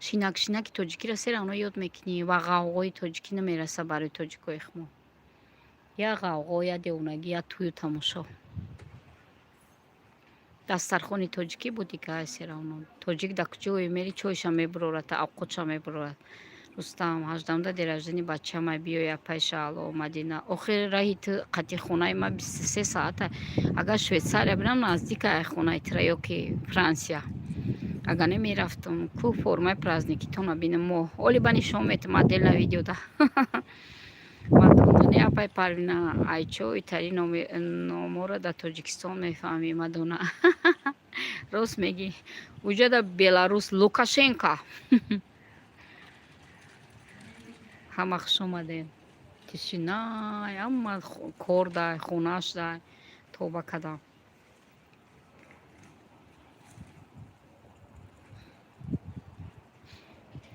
Speaker 1: шинак шинаки тоҷикиро сера оно ёд мекунӣ ва ғавғои тоҷикӣ намераса барои тоҷикои хумо. Я ғавғо, я девонагӣ, я тӯю тамошо. Дастархони тоҷикӣ буд дига сера оно. Тоҷик дар куҷое мери, чойша мебурорад, авқотша мебурорад. Рустам, 18-да день рождения бачамай, биёя пайша. Алло, Мадина, охир раҳи ту қати хонаи ма 23 саата. Агар Швейтсария бирам, наздика хонаи тура ё ки Франсия. Агар не, мерафтам ку формаи праздникитона бинам. Мо оли ба нишон метам отдельно видеода. Мадона, не, апай Парвина, айчо итари номоро дар Тоҷикистон мефаҳмӣ. Мадона, рост мегӣ, уҷада Беларус Лукашенко. Ҳама хуш омадем. Тишинай, ҳама кор дай, хонааш дай. Тоба кадам.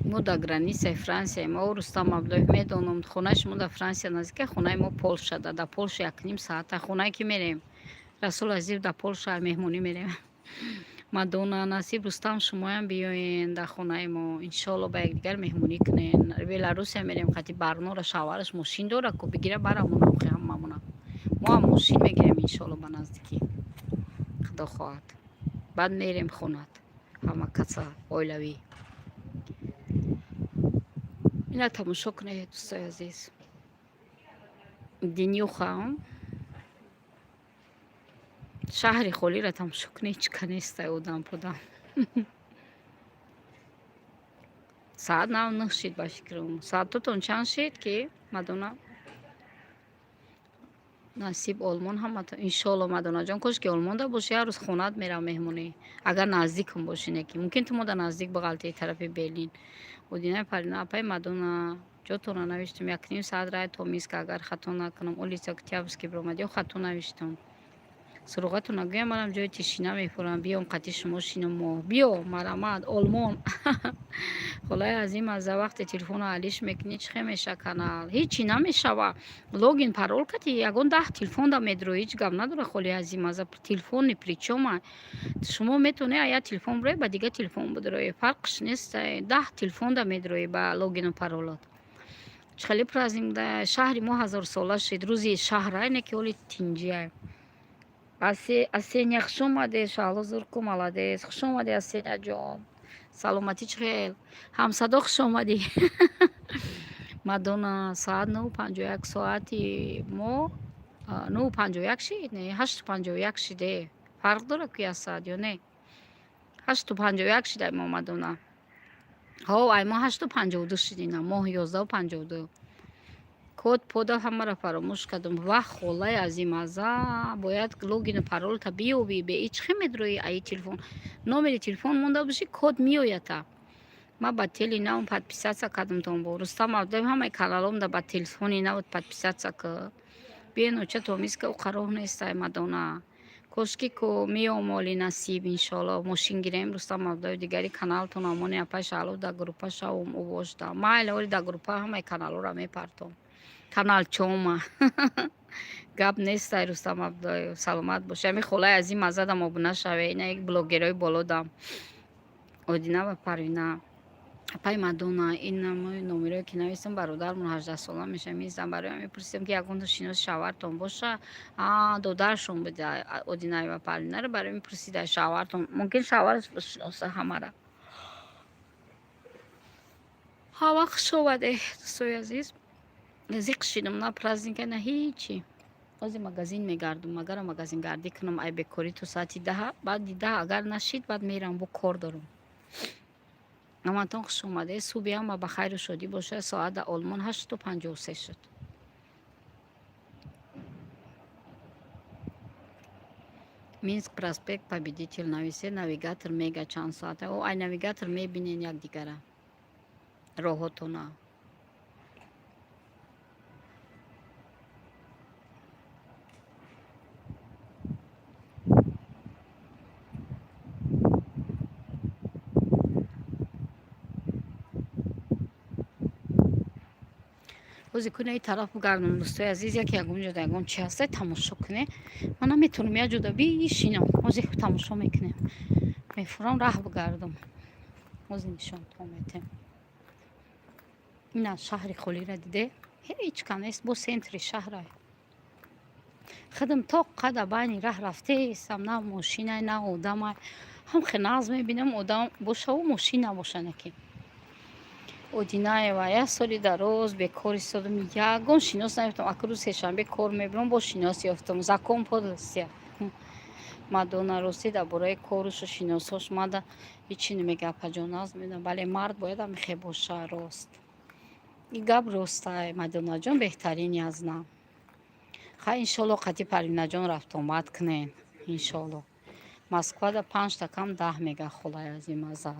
Speaker 1: Мо дар границаи Франсия мо, Рустам Абдуллоев, медонам, хонаи шумо дар Франсия наздика, хонаи мо Полша. Дар Полша 1,5 саата. Хонае ки мерем, Расул Азиз, дар Полша меҳмонӣ мерем. Мадона, насиб, Рустам, шумоям биёен дар хонаи мо, иншоалло, ба якдигар меҳмонӣ кунен. Беларусия мерем қати Барнора, шавҳараш мошин дора ку, бигира барамон. Охи ҳамамона мо ҳам мошин мегирем, иншоалло, ба наздикӣ, худо хоҳад. Баъд мерем хонат, ҳама каса оилавӣ. Ина тамошо кунед, дӯстои азиз. Днюха. Шаҳри холиро тамошо кунед, ҳеч ка нестай, одам пудам. Саат нав нӯҳ шид, ба фикрам. Саатотон чанд шид, ки Мадона? Насиб, Олмон ҳамата иншоалло. Мадонаҷон, кош ки Олмонда бошӣ, ҳар рӯз хонаат мерам меҳмонӣ, агар наздикам бошӣ. Не ки мумкин ту мода наздик бағалтии тарафи Берлин. Одинаи Парина, апаи Мадона, ҷотонро навиштам, 1,5 саат рай то Минск, агар хато накунам, улица Октябрьский биромад ё хато навиштам. Суроғатон нагӯям, манам ҷои тишина мефурам, биём қати шумо шинам мо. Биё, марамад, Олмон. Холаи азим, аз вақте телефонро алиш мекунӣ, чӣ хел меша канал? Ҳечи намешава. Логин парол кати ягон 10 телефонда медрои, ҳеҷ гап надора, холи азим, аза телефон ни при чём а. Шумо метавонед а як телефон бироед, ба дигар телефон бидроед. Фарқш нест, 10 телефонда медроӣ ба логину паролот. Чӣ хеле праздник шаҳри мо ҳазорсола шид. Рӯзи шаҳрай, не ки ҳоли тинҷиай. Асеня, хуш омадед, Шаҳло зурку, молодец. Хуш омадед, Асеняҷон. Саломатӣ чӣ хел? Ҳамсадо, хуш омадӣ. Мадона, соат 9:51, соати мо 9:51 шид? Не, 8:51 шиде. Фарқ дорад ку як соат ё не? 8:51 шид ай мо, Мадона. Ҳо, ай мо 8:52 шид ина, моҳ 11:52. Код пода ҳамаро фаромӯш кардам. Вах, холаи азимаза, бояд логину паролта биёбӣ, бе ҳеҷ хел медроӣ аи телефон. Номери телефон монда бошӣ, код меоята. Ман ба тели нав подписаться кардам бо Рустам Абдуллаев, ҳамаи каналомда ба телефони нав подписаться ки. Биён, оча, то Минска уқа роҳ нестай, Мадона. Кошки ку меом, оли насиб, иншоалло, мошин гирем, Рустам Абдуллаев, дигари каналтон амони апаи Шаҳло дар группа шавум убошда. Майли, оли дар группа ҳамаи каналҳоро мепартом. Каналчома. Гап нестай, Рустам Абдуллаев, саломат бошӣ. Ҳамин холаи азим азадам обуна шаве, ина як блогерҳои болодам. Одина ва Парвина. Апаи Мадона, ин номерое ки навистам, бародармон 18-сола мешавад, меистам, барои ҳам мепурсидам, ки ягонто шиноси шавҳартон боша. А, додаршон буда Одинаева Парвинаро, барои мепурсида шавҳартон. Мумкин шавҳараш бишиноса ҳамара. Ҳава, хуш омадед, дӯстои азиз. Зиқ шидам, на праздника, на ҳичи. Ҳозир магазин мегардум, агара магазингардӣ кунам, ай бекорӣ то соати 10, баъди 10 агар нашид, баъд мерам, бо кор дорам. Ҳаматон хуш омадед. Субҳи ҳама ба хайру шодӣ бошад. Соат дар Олмон 8:53 шуд. Минск, проспект Победитель нависе, навигатор мега чанд соата. О, ай навигатор мебинен якдигара. Роҳотона. Ҳозир куна ин тараф бигардам, дӯстои азиз, яке ягон ҷода ягон чи ҳаста, тамошо куне. Ман наметавонам як ҷода бишинам. Ҳозир тамошо мекунем. Мефурам, раҳ бигардам. Ҳозир нишонтон метем. Ина шаҳри холиро диде? Ҳеҷ ка нест, бо центри шаҳрай. Худам то қада байни раҳ рафтеестам, на мошинай, на одамай. Ҳам хел нағз мебинам, одам бошаву мошин набоша неки. Одинаева, як соли дароз бекор истодам, ягон шинос наёфтам. Ака рӯзи сешанбе кор мебирам, бо шинос ёфтам. Закон подлости. Мадона, ростӣ, дар бораи корушу шиносош мада ҳичи намега, апаҷон, нағз медонам. Бале, мард бояд ҳамихе боша, рост. Ин гап ростай, Мадонаҷон, беҳтарини аз на. Хай, иншоалло, қати Парвинаҷон рафтуомад кунем, иншоалло. Москвада панҷта кам 10 мега, холаи азимаза.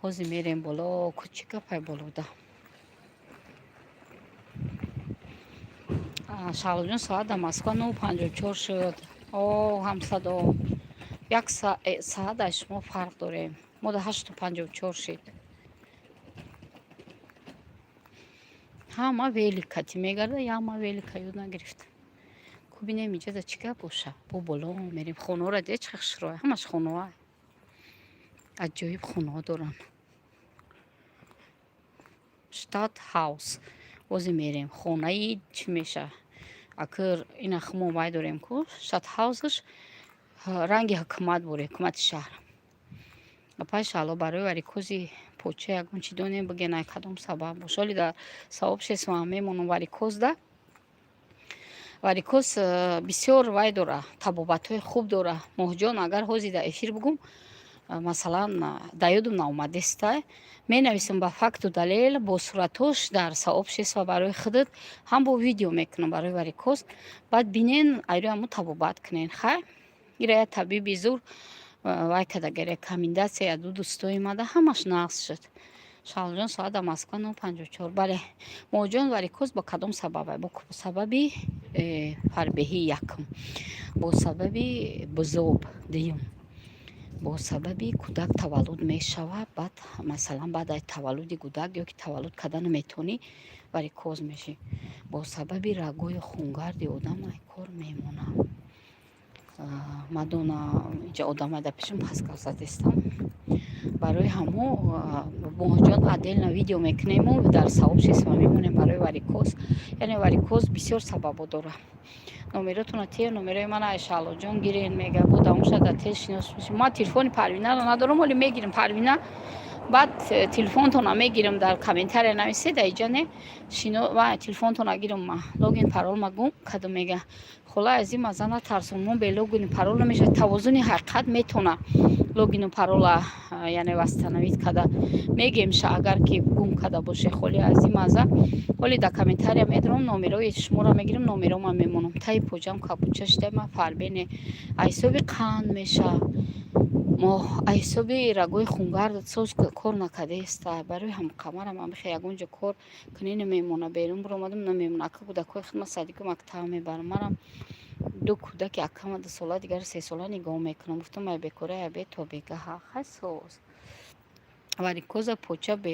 Speaker 1: Ҳозир мерем боло, ку чӣ гапай болода. Шаҳлоҷон, соат дар Москва 9:54 шуд. О, ҳамсадо. Як соат аз шумо фарқ дорем. Мо да 8:54 шид. Ҳама великати мегарда, яма велика ёд нагирифта. Ку бинем, иҷода чӣ гап боша. Бо боло мерем. Хонаҳоро дида, чӣ хушрӯя. Ҳамаш хонаҳо. Аҷоиб хонаҳо доранд. Штат ҳаус. Ҳозир мерем. Хонаи чӣ меша? Акр ина хумо вай дорем ку штат ҳаусаш ранги ҳукумат буре, ҳукумати шаҳр. Апаи Шаҳло, барои варикози поча ягон чӣ донем, биген, ай кадом сабаб боша. Оли дар савоб шесмаҳ мемонам варикозда. Варикоз бисёр вай дора, табобатҳои хуб дора. Моҳҷон, агар ҳозир дар эфир бугум, масалан, дар ёдум наомадеста, менависам ба факту далел, бо суратош дар сообщество барои худат ҳам бо видео мекунам барои варикоз. Баъд бинен, айрӯи ҳамун табобат кунен. Хай, ира я табиби зур вай кадаги, рекомендация ду дӯстои мада ҳамаш нағз шуд. Шаҳлоҷон, соат дар Москва 9:54. Бале, моҳҷон, варикоз бо кадом сабаб? Бо сабаби фарбеҳӣ якум, бо сабаби бузоб дуюм, бо сабаби кӯдак таваллуд мешавад, баъд, масалан, баъд аз таваллуди кӯдак ё ки таваллуд карда наметавонӣ, варикоз мешӣ, бо сабаби рагҳои хунгарди одам ай кор мемонад. Мадона, инҷа одамай дар пешам паскал задестам. Барои ҳамо, моҳҷон, отдельно видео мекунему дар сообщество мемонем барои варикоз. Яъне варикоз бисёр сабабҳо дорад. Номеротона те, номерои мана ай Шаҳлоҷон гирен, мега, бо давом шуда дар тез шинос мешем. Ман телефони Парвинаро надорам, ҳоле мегирам. Парвина, баъд телефонтона мегирам, дар комментария нависед, аиҷа не шино ва телефонтона гирам. Ма логин парол ма гум кадам, мега. Хола, аз ин маза натарсон, мо бе логину парол намешавад. Тавозуни ҳақиқат метона логину парола, яъне восстановить када мегемша, агар ки гум када боше. Холи аз ин маза ҳоли дар комментария медорам, номерои шуморо мегирам, номерома мемонам. Таи поҷам кабуча шуда, ма фарбене, аз ҳисоби қанд меша, мо аз ҳисоби рагҳои хунгард соз кор накардаеста. Барои ҳамқамарам ҳамихе ягон ҷо кор кунӣ, намемона, берун биромадам, намемона. Ака, кӯдакҳои хидмат садику мактаб мебарам, манам ду кӯдаки акама 2 сола, дигари 3 сола нигоҳ мекунам. Гуфтам, ай бекора абе то бегаҳа. Хай, соз. Варикоза поча ба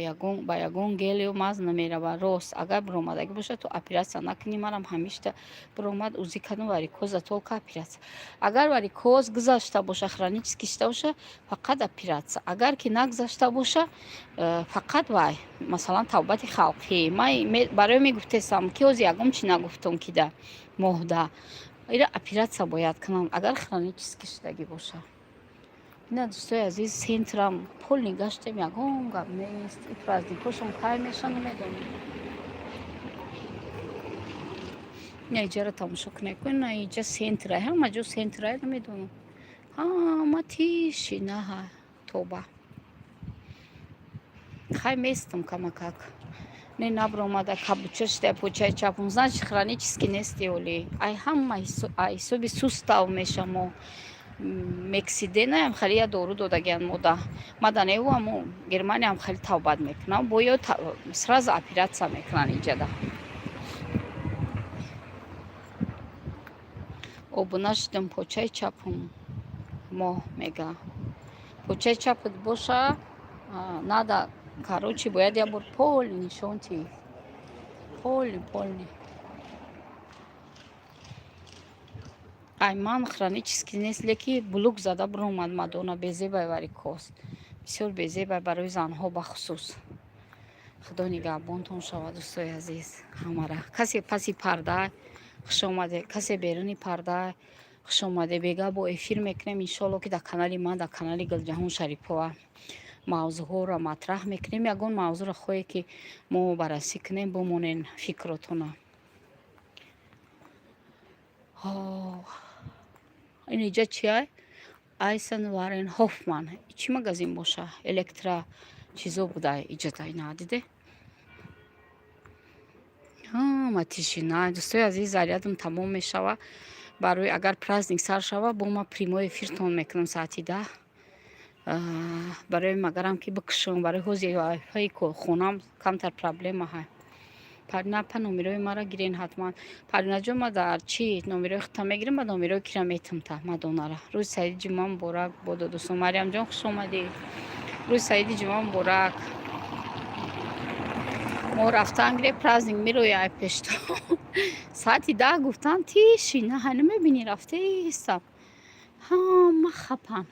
Speaker 1: ягон гелю маз намерава, рост. Агар биромадагӣ бошад, то оператсия накунӣ. Манам ҳамишта биромад, УЗИ кардам, варикоза, только оператсия. Агар варикоз гузашта боша, хронический шуда боша, фақат оператсия. Агар ки нагузашта боша, фақат вай, масалан, табобати халқӣ. Ман барои мегуфтесам, ки ҳозир ягон чи нагуфтам, ки да моҳда ира оператсия бояд кунам, агар хронический шудагӣ боша. Ина, дӯстои азиз, центрам полный гаштем, ягон гап нест. И праздникошон кай меша, намедонам. Ина иҷаро тамошо кунед, ина иҷа центра, ҳама ҷо центра, намедонам, ҳама тишинаҳа. Тоба, хай, местам камакак не набромада, кабуча шуда почаи чапум, значит, хронический нести. Оли ай ҳама ҳисоби сустав меша. Мо мексиденаям хеле я дору додагиан мода маданеву амо Германиям хеле тавбат мекунам, бо ё сразу оператсия мекунанд иҷада. Обуна шудам, почаи чапум моҳ мега. Почаи чапат боша, надо, короче, бояд як бор полный нишон тӣ, полный, полный. Ай, ман хронический нест, леки блук зада биромад. Мадона, безебай варикоз, бисёр безебай барои занҳо бахусус. Худо нигаҳбонтон шавад, дӯстои азиз. Ҳамара касе паси парда, хуш омаде, касе беруни парда, хуш омаде. Бега бо эфир мекунем, иншоалло, ки дар канали ман, дар канали Гулҷаҳон Шарипова мавзӯъҳоро матраҳ мекунем. Ягон мавзӯъро хоҳе, ки мо баррасӣ кунем, бимонен фикротона. Ин иҷа чия? Eisenwaren Hoffmann, чӣ магазин боша? Электро чизо буда иҷада. Ина диде, ҳама тишина. Дӯстои азиз, зарядам тамом мешава. Барои агар праздник сар шава, бо ма прямой эфиртон мекунам соати 10. Барои магарам ки бикушам, барои ҳози вайфаи хонам камтар проблема ҳай. Парина апа, номерои маро гирен ҳатман. Паринаҷон, ма дар чӣ номерои худта мегирам, ба номерои кира метумта мадонара. Рӯзи саиди ҷумъа муборак бодо, дӯстон. Мариямҷон, хуш омадӣ. Рӯзи саиди ҷумъа муборак. Мо рафтан гире, праздник мирои ай пешто. Соати 10 гуфтан, тишина ҳай, намебинӣ, рафтаистам, ҳама хапан.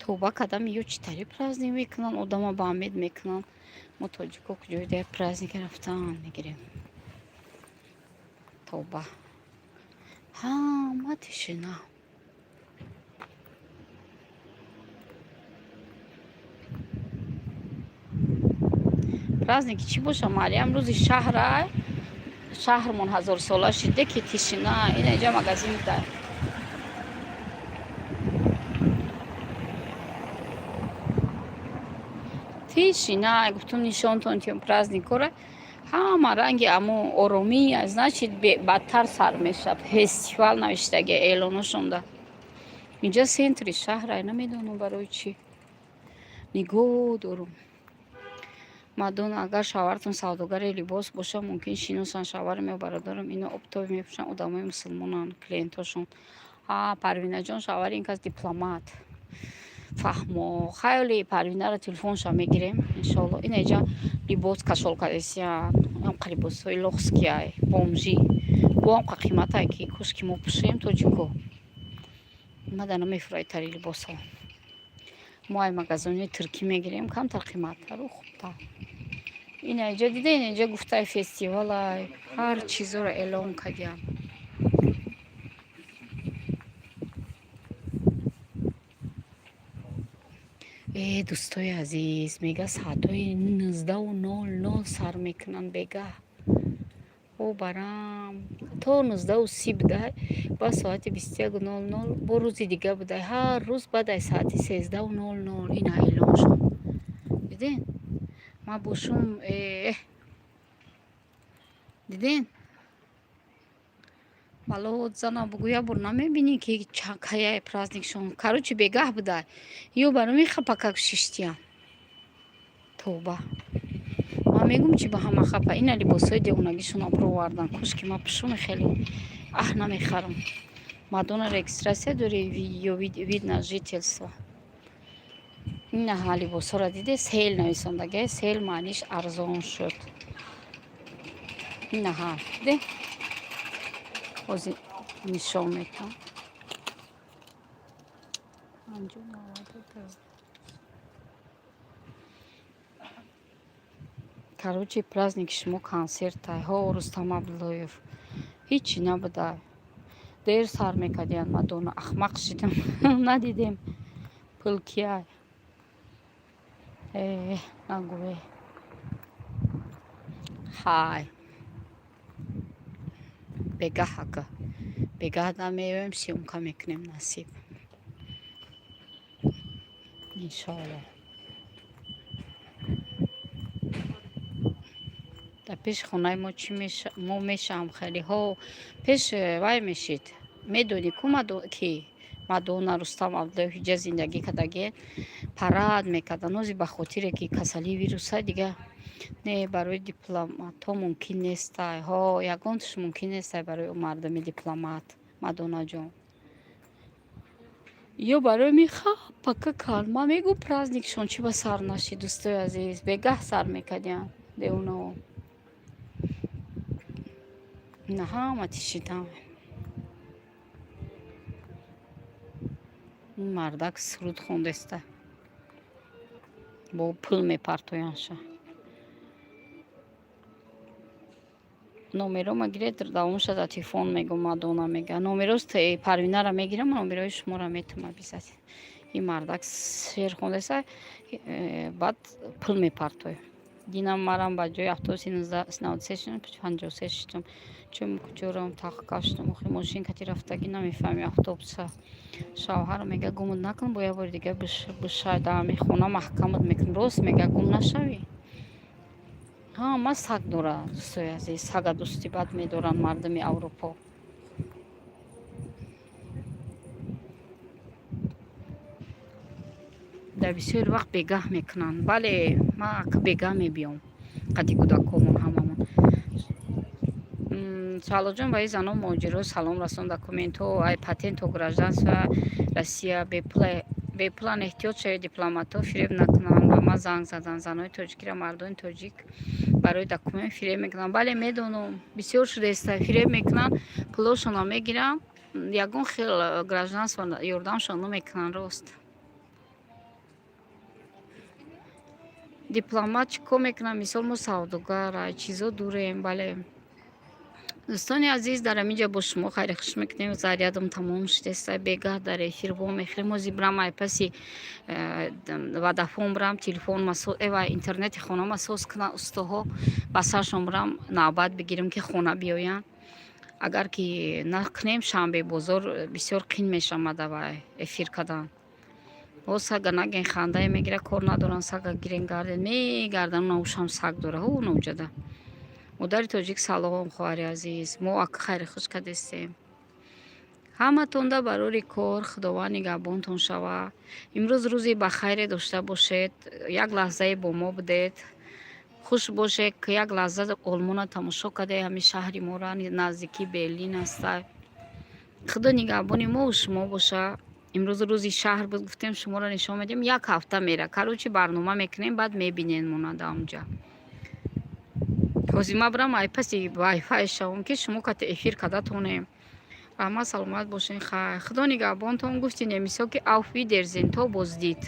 Speaker 1: Тоба кардам, ё чӣ тари праздник мекунанд, одама ба умед мекунанд. Мо тоҷико куҷои дар праздника рафтан мегирем? Тоба, ҳама тишина. Праздники чӣ боша, Мариям? Рӯзи шаҳрай. Шаҳрмон ҳазорсола шиде, ки тишина. Ина инҷа магазин буда. Тишина. Гуфтум, нишонтон тиём праздникора. Ҳама ранги амо оромӣ, значит, бадтар сар мешавад. Фестивал навиштаги эълоношонда. Инҷа центри шаҳра, намедонам барои чӣ. Нигоҳ дорум. Мадона, агар шавҳаратон савдогари либос боша, мумкин шиносанд шавҳарам ё бародарам. Ино оптовый мепӯшанд, одамои мусулмонанд клиентошон. А Парвинаҷон, шавҳари ин кас дипломат. Фаҳмо. Хайли Парвинаро телефонша мегирем, иншоалло. Ина иҷа либос кашол кардесиян. Амқа либосҳои лохскиай, бомжи. Бо амқа қиматай, ки кошки мо пӯшем, тоҷико. Мада намефурӯяд тари либосҳо. Мо ай магазинҳои туркӣ мегирем, камтар қиматтару хубтар. Ина иҷа дида, ина иҷа гуфтай фестивалай, ҳар чизоро эълон кардиям. Э, дӯстои азиз, мега, соатҳои 19:00 сар мекунанд бегаҳ. О, барам то 19:30 будай, баъд соати 21:00 бо рӯзи дига будай. Ҳар рӯз баъд аз соати 13:00 ина эълон шуд. Диден? Ман бошум, э, диден? Балод зана бугӯ, як бор намебинӣ, ки каяй праздникшон. Короче, бегаҳ будай. Ё барои хапакак шиштиям. Тавба. Ман мегӯм, чи ба ҳама хапа. Ина либосҳои девонагишона бировардан. Кошки ман пӯшуми хеле аҳ намехарам. Мадона, регистрация дори ё вид на жительство? Инаҳа либосҳоро диде, sale нависондага. Sale маъниш арзон шуд. Инаҳа диде, ҳозир нишон метам. 50 92. Короче, праздники шумо консертай. Ҳо, Рустам Абдуллоев. Ҳичи набудай. Дер сар мекардиян, Мадона, ахмақ шидам. Надидем. Пул кияй? Э, нагӯ. Ҳай. Бегаҳ ака. Бегаҳ намеоем, съёмка мекунем, насиб. Иншоалло. Дар пеши хонаи мо чӣ мо мешавам хеле. Ҳо, пеш вай мешид. Медонӣ ку, ки Мадона, Рустам Абдуллоев иҷа зиндагӣ кардагӣ, парад мекарданд. Ҳозир ба хотире ки касалии вируса дига не, барои дипломатҳо мумкин нестай. Ҳо, ягонташ мумкин нестай барои мардуми дипломат, Мадонаҷон. Ё барои ми хапака кард. Ман мегӯм, праздникшон чӣ ба сар нашид, дӯстои азиз. Бегаҳ сар мекардиянд девонаҳо. Ина ҳама тишидан. Ин мардак суруд хондаста. Бо пул мепартояндша. Номерома гиред, давомша дар телефон мегӯм, Мадона мега. Номероз Парвинара мегирам, номерои шуморо метам обязательно. Ин мардак шеър хондаста, баъд пул мепартояд. Динам марам ба ҷои автобуси 93 шидам, 53 шидам. Чун куҷоро тахка шудам, охи мошин кати рафтагӣ намефаҳми автобуса. Шавҳарам мега, гумут накун, бо як бори дига бишай дар ҳамин хона, маҳкамат мекунам. Рост мега, гум нашавӣ. Ҳама саг дорад, дӯстои азиз. Сага дӯсти бад медоранд мардуми Аврупо. Дар бисёри вақт бегаҳ мекунанд. Бале, ман ака бегаҳ мебиём. Қади кӯдакҳомон ҳамамон. Шаҳлоҷон, ба ин занон муҳоҷирҳо салом расон дар комментҳо. Ай патенту гражданство Россия бепулан, эҳтиёт шавед, дипломатҳо фиреб накунанд. Ба ман занг заданд. Занои тоҷикиро мардони тоҷик барои документ фиреб мекунанд. Бале, медонам, бисёр шудаеста, фиреб мекунанд, пулошонро мегиранд, ягон хел гражданство ёрдамшон намекунанд, рост. Дипломат чӣ кор мекунад? Мисол, мо савдогар, ай чизо дурем, бале. Дӯстони азиз, дар ҳамин ҷо бо шумо хайри хуш мекунем. Зарядам тамом шудеста. Бегаҳ дар эфир вомехӯрем. Ҳозир бирам айпаси Водафон, бирам телефон ва интернети хонама соз кунам. Устоҳо ба саршон бирам, навбат бигирам, ки хона биёянд. Агар ки накунем, шанбе бозор бисёр қин мешавад ва эфир кардан. О, сага наген, хандае мегира, кор надоранд. Сага гирен, гарден, мегардан. Наушам саг дора ҳу навҷада. Модари тоҷик, салом, хоҳари азиз. Мо ака хайри хуш кардестем. Ҳаматонда барори кор, Худованд нигаҳбонтон шава. Имрӯз рӯзи ба хайре дошта бошед. Як лаҳзае бо мо будед, хуш бошед, ки як лаҳза Олмона тамошо кардед. Ҳамин шаҳри мора наздикии Берлин аста. Худо нигаҳбони мову шумо боша. Имрӯз рӯзи шаҳр буд, гуфтем, шуморо нишон медиҳем. Як ҳафта мера, короче, барнома мекунем, баъд мебинед монада онҷа. Ҳозир ма бирам айпаси вайфай шавам, ки шумо кати эфир карда тонем. Раҳмат, саломат бошен. Хайр, Худо нигаҳбонтон. Гуфти немисо, ки auf Wiedersehen, то боздид.